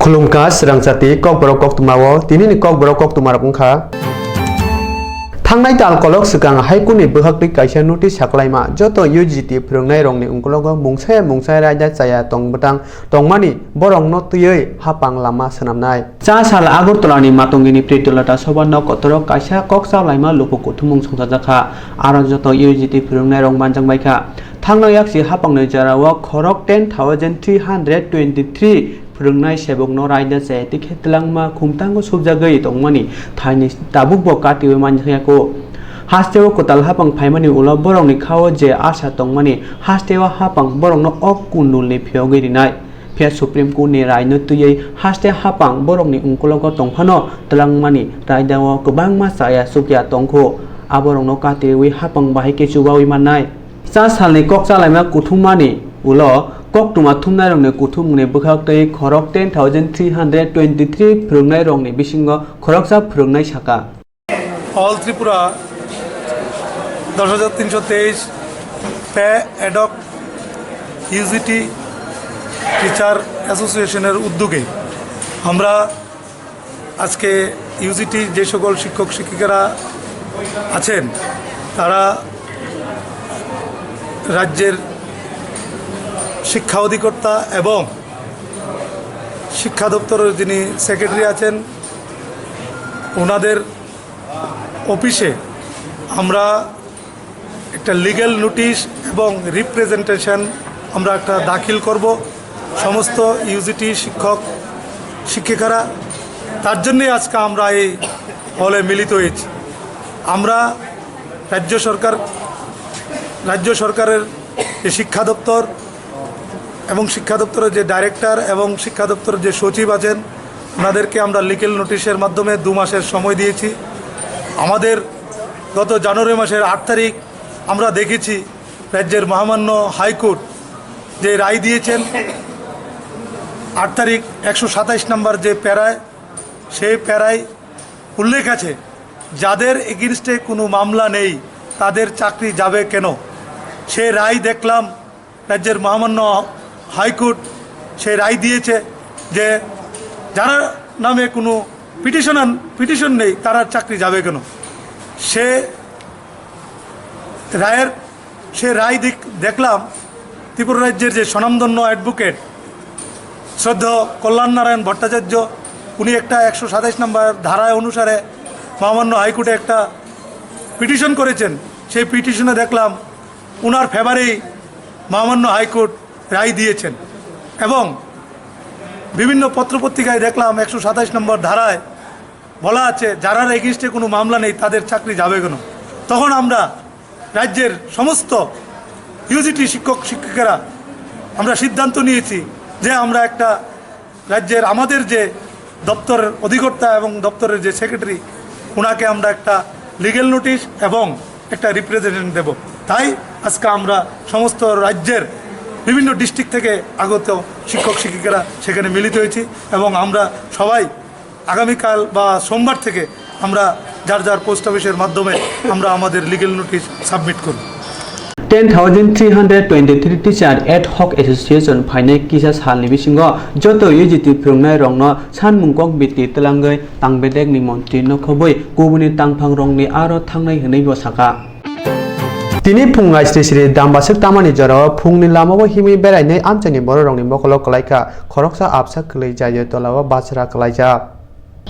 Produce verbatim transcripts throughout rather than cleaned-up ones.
Khulumkha swrangchati kokborok koktwmao, tinini kokborok koktwmarok wngkha. Thangnai tal kolok swkang High Court ni bwkhaktwi kaisa notice saklaima, joto U G T phwrwngnairokni ungkologo mungsaya mungsaya raida chaya tong bwtang tongmani borokno twiwi hapang lama swnamnai. Cha sal Agartala ni Matungini Pritulata Soba nok kotoro kaisa kok cha laima luku kuthumung songchajakha. Aro joto U G T phwrwngnairok manjakbaikha. Thangna yaksi hapangni jorao khorok ten thousand three hundred twenty-three phwrwngnai sebokno raida chaya tikhe twlangma khumtango subjagwi tongmani thaini tabukbo katiwi manjakyaku. Hasteo kwtal hapang phaimani ulo borokni khao je asa tongmani hasteo hapang borokno o kundulni phiyogwi rinai. Phiya Supreme Court ni raino twiwi haste hapang borokni ungkologo tongphano twlangmani raidao kwbangma chaya chukya tongkhu. Aborokno katiwi hapang bahai khe chubawi mannai. Cha salni kok chalaima kuthumani ulo koktwma thumnairokni kuthumungni bwkhak tei khorok ten thousand three hundred twenty-three phwrwngnairokni bisingo khoroksa phwrwngnai saka. All Tripura দশ হাজার তিনশো তেইশ Pay Ad Hoc U G T Teacher Association-এর উদ্যোগে আমরা আজকে U G T যে সকল শিক্ষক শিক্ষিকারা আছেন, তারা রাজ্যের শিক্ষা অধিকর্তা এবং শিক্ষা দপ্তরের যিনি সেক্রেটারি আছেন, ওনাদের অফিসে আমরা একটা লিগ্যাল নোটিশ এবং রিপ্রেজেন্টেশন আমরা একটা দাখিল করব সমস্ত U G T শিক্ষক শিক্ষিকারা। তার জন্যই আজকে আমরা এই হলে মিলিত হয়েছি। আমরা রাজ্য সরকার, রাজ্য সরকারের যে শিক্ষা দপ্তর এবং শিক্ষা দপ্তরের যে ডাইরেক্টর এবং শিক্ষা দপ্তরের যে সচিব আছেন, ওনাদেরকে আমরা লিগ্যাল নোটিশের মাধ্যমে দু মাসের সময় দিয়েছি। আমাদের গত জানুয়ারি মাসের আট তারিখ আমরা দেখেছি রাজ্যের মহামান্য হাইকোর্ট যে রায় দিয়েছেন আট তারিখ একশো সাতাইশ নম্বর যে প্যারায়, সেই প্যারায় উল্লেখ আছে, যাদের এগেইনস্টে কোনো মামলা নেই, তাদের চাকরি যাবে কেন? সে রায় দেখলাম, রাজ্যের মহামান্য হাইকোর্ট সে রায় দিয়েছে যে যারা নামে কোনো পিটিশনার, পিটিশন নেই, তারা চাকরি যাবে কেন? সে রায়ের, সে রায় দেখ-, দেখলাম ত্রিপুরা রাজ্যের যে স্বনামধন্য অ্যাডভোকেট শ্রদ্ধেয় কল্যাণ নারায়ণ ভট্টাচার্য, উনি একটা একশো সাতাইশ নম্বর ধারায় অনুসারে মহামান্য হাইকোর্টে একটা পিটিশন করেছেন। সেই পিটিশনে দেখলাম ওনার ফেভারেই মহামান্য হাইকোর্ট রায় দিয়েছেন এবং বিভিন্ন পত্রপত্রিকায় দেখলাম একশো সাতাইশ নম্বর ধারায় বলা আছে, যারার এগেইনস্টে কোনো মামলা নেই, তাদের চাকরি যাবে কেন? তখন আমরা রাজ্যের সমস্ত ইউজিটি শিক্ষক শিক্ষিকারা আমরা সিদ্ধান্ত নিয়েছি যে আমরা একটা রাজ্যের, আমাদের যে দপ্তরের অধিকর্তা এবং দপ্তরের যে সেক্রেটারি, ওনাকে আমরা একটা লিগ্যাল নোটিশ এবং একটা রিপ্রেজেন্টেশন দেব। তাই আজকে আমরা সমস্ত রাজ্যের বিভিন্ন ডিস্ট্রিক্ট থেকে আগত শিক্ষক শিক্ষিকারা সেখানে মিলিত হয়েছি এবং আমরা সবাই আগামীকাল বা সোমবার থেকে আমরা যার যার পোস্ট অফিসের মাধ্যমে আমরা আমাদের লিগ্যাল নোটিশ সাবমিট করব। Ten thousand three hundred twenty-three Teacher Ad Hoc Association phainai kisa salni bisingo joto U G T phwrwngnairokno sanmung kok biti twlangwi tangbedekni montri nokhobwi kubuni tangphangrokni aro thangnai hwnwibo sakha. Tini phung lai sri sri dambaswk tamani jorao phungni lamao himwi berainai amchaini bororokni mokolo kwlaikha khoroksa absa kwlwi jaiyo tolao bachra kwlaijak.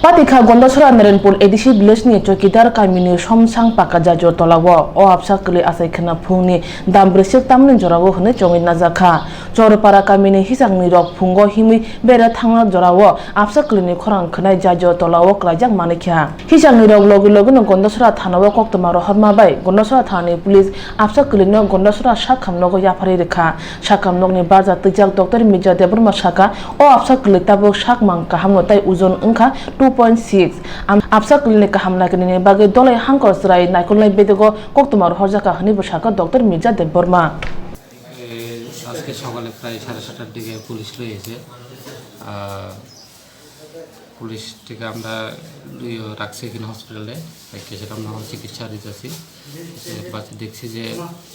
Patikha Gondasora Narenpur A D C village ni Chowkidar kamini Somsang Paka jaiyo tolao o absa kwlwi achai khwna phungni dambriswk tamani jorao hwnwi chongwi najakha. Chorpara kamini hisakni rok phungo himwi bera thangna jorao absa kwlwini khorang khwnai jaiyo tolao kwlaijak manikha. Hisakni rok logi logino Gondasora thanao koktwma rohorma bai Gondasora thanani police absa kwlwino Gondasora sakham nogo yapharwi rwkha. Sakham nokni barja twijak Doctor Mirza Debbarma saka, o absa kwlwi tabuk sakmang kahamno tai ojon wngkha two point six. Am-, absa kwlwini kaham nakinani bagwi dolai hangkor chwrai naikolnai bedego koktwma rohorjakha hwnwi bo saka Doctor Mirza Debbarma. এ, আজকে সকালে প্রায় সাড়ে সাতটার দিকে পুলিশ লই এসে, আহ, পুলিশ থেকে আমরা লইও রাখছি এখানে হসপিটালে, কেসের আমরা চিকিৎসা দিতেছি। এ, বাচ্চা দেখছি যে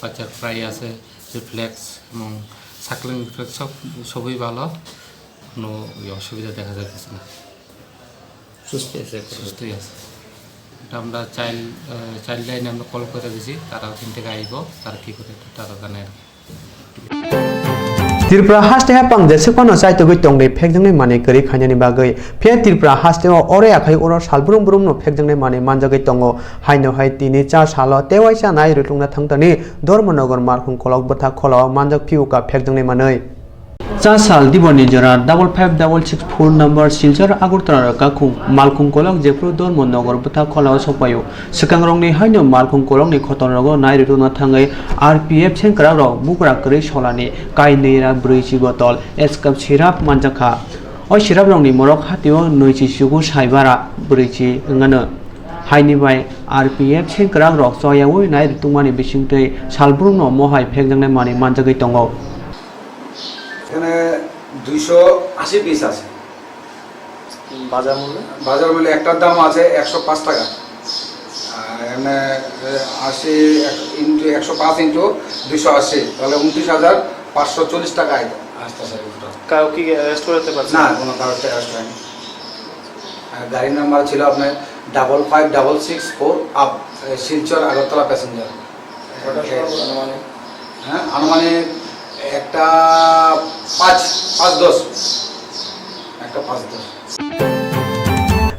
বাচ্চার প্রায় আছে রিফ্লেক্স এবং সাকলিং রিফ্লেক্স সব, সবই ভালো। কোনো অসুবিধা দেখা যাচ্ছে না। সুস্থ আছে এখন। সুস্থই আছে। এটা আমরা চাইল্ড, আহ, চাইল্ড লাইনে আমরা কল করে দিছি, তারা ওখান থেকে আইবো, তারা কি করে তারা জানায় আর কি। Tripura haste ha pang jesuk phano chaitugwi tongwi phekjaknai manwi kwrwi khainani bagwi. Phiya Tripura haste o ore akhai oro sal brum brum no phekjaknai manwi manjagwi tongo. Haino hai tini cha salo tei waisa nai rwtwkna thangtani Dharmanagar Malkhung kolok bwthak kholao manjak phiuka phekjaknai manwi. Cha sal Diboni jora double five double six four number Silchar Agartala rwkakhung Malkhung kolok jephru Dharmanagar bwthak kholao sokpaio. Swkangrokni haino Malkhung kolokni khotornogo nai rwtwkna thangwi R P F sengkrakrok bugra kwrwi solani kainwi ra brwichi botol S K F syrup manjakha. O syruprokni morok hatio nwichi chugu saibara brwichi wngano. Haini bai R P F sengkrakrok choyaui nai rwtwkmani bisingtwi salbrumno mohai phekjaknai manwi manjagwi tongo. এখানে দুইশো আশি পিস আছে। বাজার মূল্য? বাজার মূল্য একটার দাম আছে একশো পাঁচ টাকা। আর এমনি, এ, আশি ইন্টু একশো পাঁচ ইন্টু দুইশো আশি, তাহলে ঊনত্রিশ হাজার পাঁচশো চল্লিশ টাকা আইলো। আস্তে আস্তে টোটাল। কাউকে অ্যারেস্ট করাতে পারছে না, না? কোনো কারোকে অ্যারেস্ট হয়নি। আর গাড়ির নাম্বার ছিল আপনার double five double six four up, এ, শিলচর আগরতলা প্যাসেঞ্জার। কটার সময় আনুমানিক? হ্যাঁ, আনুমানিক একটা পাঁচ, পাঁচ দশ, একটা পাঁচ দশ।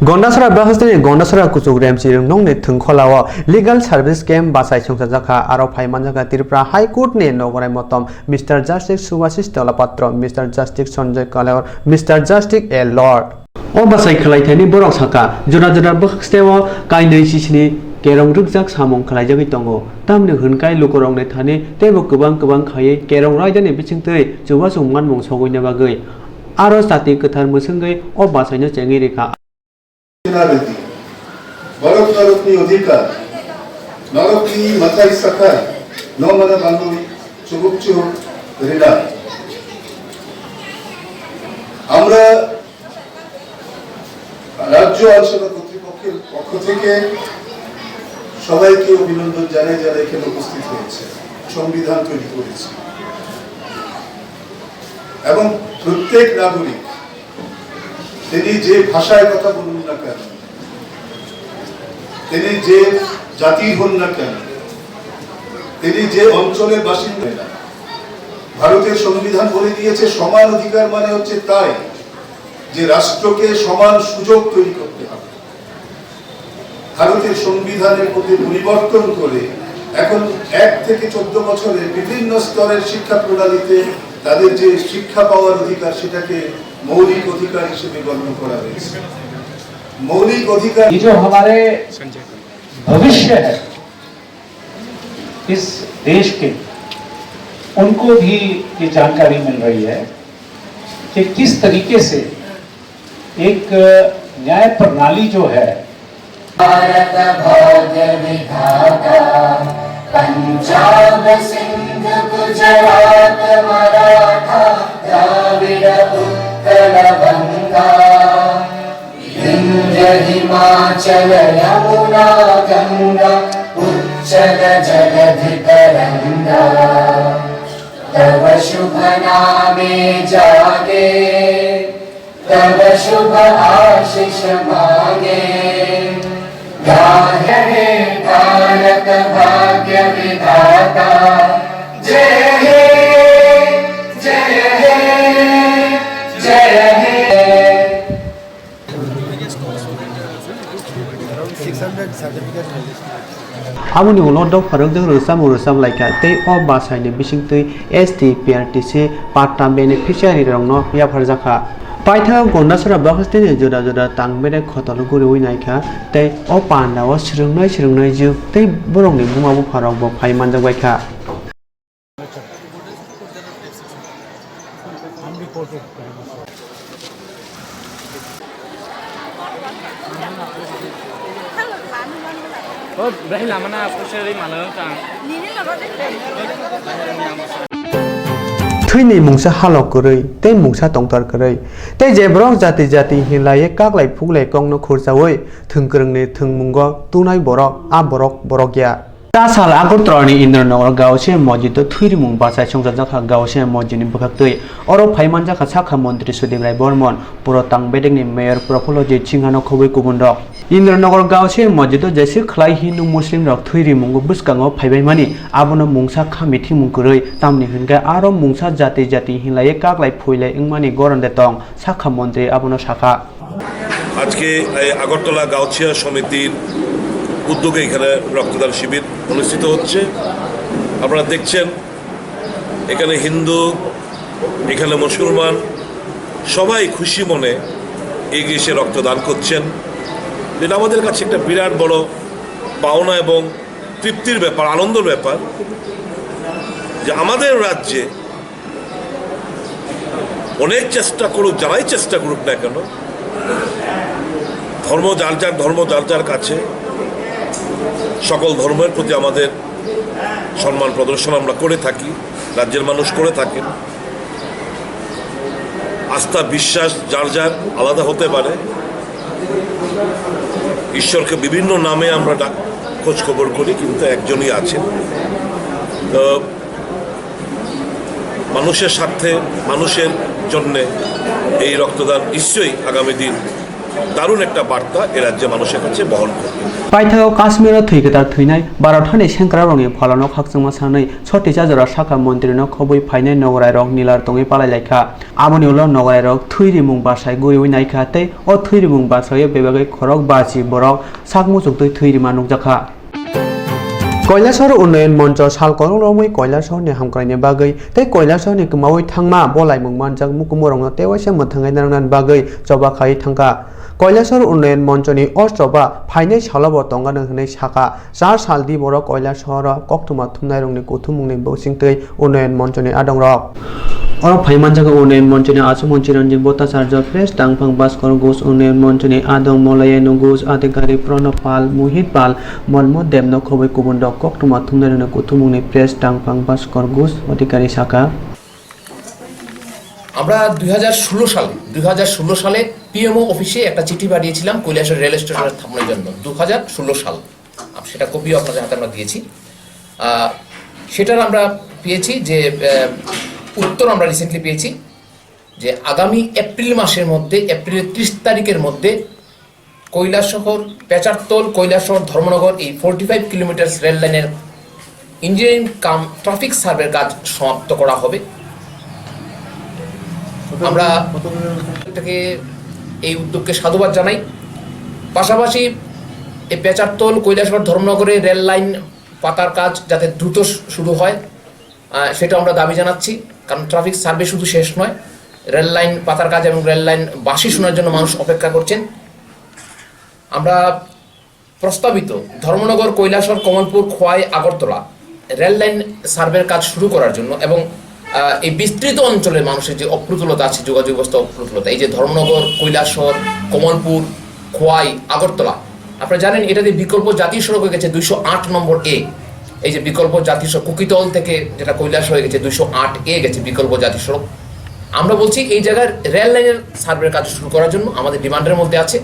Gondasara bahasni Gondasara kuchuk Remchi Rwngnokni thwngkholao legal service camp bachai songchajakha, aro phai manjakha Tripura High Court ni nogorai motom Mister Justice Subhasis Talapatro, Mister Justice Sanjay Kalor, Mister Justice A Lord. O bachai khwlaithani borok sakha, juda juda bwkhaksteo kainwi sisini kerong rwkjak samung khwlaijagwi tongo. Tamni hwnkhai lukurokni thani teibo kwbang kwbang khaiwi kerong raidani bisingtwi chubachu manmung sogwina bagwi aro chati kwthar mwswngwi o bachaino chengwi rikha. Norok norokni odhikar, norokni mathai sakhai, no mana bangwi chubuk chubuk rina. আমরা রাজ্য আইনসভা কর্তৃপক্ষের পক্ষ থেকে সবাইকে অভিনন্দন জানাই, যারা এখানে উপস্থিত হয়েছে, সংবিধান তৈরি করেছে। এবং প্রত্যেক নাগরিক, তিনি যে ভাষায় কথা বলুন না কেন, তিনি যে জাতির হন না কেন, তিনি যে অঞ্চলের বাসিন্দা, ভারতের সংবিধান বলে দিয়েছে সমান অধিকার মানে হচ্ছে তাই যে রাষ্ট্রকে সমান সুযোগ তৈরি করতে হবে। ভারতের সংবিধানের মধ্যে পরিবর্তন করে এখন এক থেকে চোদ্দ বছরে বিভিন্ন স্তরের শিক্ষা প্রণালীতে তাদের যে শিক্ষা পাওয়ার অধিকার, সেটাকে মৌলিক অধিকার হিসেবে গণ্য করা হয়েছে। मौलिक अधिकार। ये जो हमारे भविष्य है इस देश के, उनको भी ये जानकारी मिल रही है कि किस तरीके से एक न्याय प्रणाली जो है, भारत भाग्य विधाता, पंजाब सिंध गुजरात मराठा, द्राविड़ उत्कल बंगा, विंध्य हिमाचल यमुना गंगा, उच्छल जलधि तरंगा। तव शुभ नामे जागे, तव शुभ आशीष मांगे, गाहे हे भारत भाग्य विधाता। जय हे, जय हे, जय हे। Aboni ulo dopha rwkjak rwchapmung rwchap laikha tei o bachaini bisingtwi S T P R T C patta beneficiary rokno yapharjakha. Paithago Gondasara bahasteni juda juda tang bedek khotolo guriwi naikha tei o pandao swrwngnai swrwngnai jwk tei borokni buma bupharokbo phai manjakbaikha. O, bahai lama na, puisa ri mano wngkha ang. Thwini mungsa halok kwrwi tei mungsa tongthar kwrwi, tei je borok jati jati hinlaiwi kaklai phuklai kokno khurchaui thwng kwrwngni thwngmungo tunai borok, a borok borok ya. Tasal Agartala ni Indranagar Gausiya Masjid o thwirimung bachai songchajakha Gausiya Masjid ni bwkhaktwi. Oro phaimanjakha sakha montri Sudip Rai Bormon, Purotang bedekni mayor Prafulojit Singhano khobwi kubunrok. Indranagar Gausiya Masjid o jeswk khlai Hindu Muslim rok thwirimungo bwskango phaibaimani, abono mungsa kha mithimung kwrwi, tamni hwnkhe aro mungsa jati jati hinlaiwi kaklai phuilai wngmani goronde tong, sakha montri abono sakha. আজকে এই আগরতলা গাউছিয়া সমিতির উদ্যোগে এখানে রক্তদান শিবির অনুষ্ঠিত হচ্ছে। আপনারা দেখছেন, এখানে হিন্দু, এখানে মুসলমান, সবাই খুশি মনে এগিয়ে এসে রক্তদান করছেন। এটা আমাদের কাছে একটা বিরাট বড় পাওনা এবং তৃপ্তির ব্যাপার, আনন্দের ব্যাপার যে আমাদের রাজ্যে অনেক চেষ্টা করুক, যারাই চেষ্টা করুক না কেন, ধর্ম যার যার ধর্ম যার যার কাছে, সকল ধর্মের প্রতি আমাদের সম্মান প্রদর্শন আমরা করে থাকি, রাজ্যের মানুষ করে থাকেন। আস্থা বিশ্বাস যার যার আলাদা হতে পারে, ঈশ্বরকে বিভিন্ন নামে আমরা ডাক-, খোঁজ খবর করি, কিন্তু একজনই আছেন। তো মানুষের স্বার্থে, মানুষের জন্যে এই রক্তদান নিশ্চয়ই আগামী দিন দারুণ একটা বার্তা এ রাজ্যে মানুষের কাছে বহন করবে। Paithago Kashmiro thwi kwtal thwinai Bharat hani sengkrakrokni pholano khakchangma sanwi soti chajora sakha montrino khobwi phainai nogorairok nilar tongwi palai laikha. Aboni ulo nogorairok thwirimung bachai guriwi naikha tei o thwirimung bachai bebagwi khorok bachi borok sak muchuktwi thwirima nukjakha. Kailasahar Unnayan Moncho sal kolok romwi Kailasahar ni hamkraini bagwi tei Kailasahar ni kwmawi thangma bolaimung manjak mukumurokno tewaisa mwthangwi narwknani bagwi choba khaiwi thangkha. Kailasahar Unnayan Moncho ni o choba phainai salobo tongkha hwnwi sakha. Char sal di borok Kailasahar o koktwma thumnairokni kuthumungni bwsingtwi Unnayan Moncho ni adongrok. Oro phai manjago Unnayan Moncho ni achukmung Chiranjeev Bhattacharya, Press Tangphang Bhaskar Ghosh, Unnayan Moncho ni adong Malayanu Ghosh, Adhikari Pranab Pal, Mohit Pal, Molmo Debno khobwi kubunrok koktwma thumnairokni kuthumungni Press Tangphang Bhaskar Ghosh Adhikari sakha. আমরা দুই হাজার ষোলো সালে দুই হাজার ষোলো সালে পিএমও অফিসে একটা চিঠি পাঠিয়েছিলাম কৈলাসহর রেল স্টেশনের স্থাপনের জন্য। দু হাজার ষোলো সাল, আম-, সেটা কপিও আপনাদের হাতে আমরা দিয়েছি। আহ, সেটার আমরা পেয়েছি যে, আহ, উত্তর আমরা রিসেন্টলি পেয়েছি যে আগামী এপ্রিল মাসের মধ্যে, এপ্রিলের ত্রিশ তারিখের মধ্যে কৈলাসহর, পেচারতল, কৈলাসহর, ধর্মনগর এই ফর্টি ফাইভ কিলোমিটার রেল লাইনের ইঞ্জিনিয়ারিং কাম ট্রাফিক সার্ভের কাজ সমাপ্ত করা হবে। আমরা থেকে এই উদ্যোগকে সাধুবাদ জানাই। পাশাপাশি এই পেচারতল, কৈলাসহর, ধর্মনগরে রেল লাইন পাতার কাজ যাতে দ্রুত শু-, শুরু হয়, আহ, সেটা আমরা দাবি জানাচ্ছি। কারণ ট্রাফিক সার্ভে শুধু শেষ নয়, রেল লাইন পাতার কাজ এবং রেল লাইন বাঁশি শোনার জন্য মানুষ অপেক্ষা করছেন। আমরা প্রস্তাবিত ধর্মনগর, কৈলাসহর, কমলপুর, খোয়াই, আগরতলা রেল লাইন সার্ভের কাজ শুরু করার জন্য এবং, আহ, এই বিস্তৃত অঞ্চলের মানুষের যে অপ্রতুলতা আছে, যোগাযোগ ব্যবস্থা অপ্রতুলতা, এই যে ধর্মনগর, কৈলাসহর, কমলপুর, খোয়াই, আগরতলা, আপনারা জানেন এটা দিয়ে বিকল্প জাতীয় সড়ক হয়ে গেছে দুইশো আট নম্বর এ। এই যে বিকল্প জাতীয় সড়ক কুকিতল থেকে যেটা কৈলাসহর হয়ে গেছে দুইশো আট এ গেছে বিকল্প জাতীয় সড়ক। আমরা বলছি এই জায়গার রেল লাইনের সার্ভের কাজ শুরু করার জন্য আমাদের ডিমান্ডের মধ্যে আছে।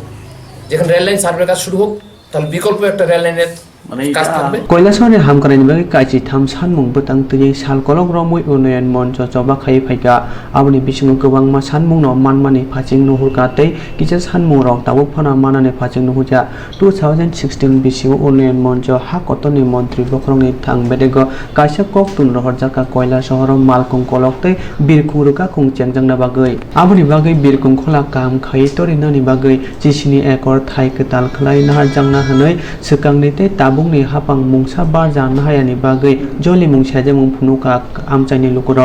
যেখানে রেল লাইন সার্ভের কাজ শুরু হোক, তাহলে বিকল্প একটা রেল লাইনের মানে কাজ এটা থাকবে। Kailasahar ni hamkraini bagwi kachi tham sanmung bwtang twiwi sal kolok romwi Unnayan Moncho choba khaiwi phaikha. Aboni bisingo kwbangma sanmungno manmani phaching nuhurkha tei kisa sanmungrok tabuk phano manani phaching nuhurkha. Two thousand sixteen bisingo Unnayan Moncho ha kotorni montri bokhorokni thang bedego kaisa koktun rohorjakha Kailasahar o malkhung kolok tei birkhung rwkakhung chengjakna bagwi. Aboni bagwi birkhung khola kaham khaiwi torinani bagwi chisini ekor thai kwtal khlai naharjakna hwnwi swkangni tei tabukni haphang mungsa barja nahayani bagwi jolimung saijakmung phunukha amchaini lukurok.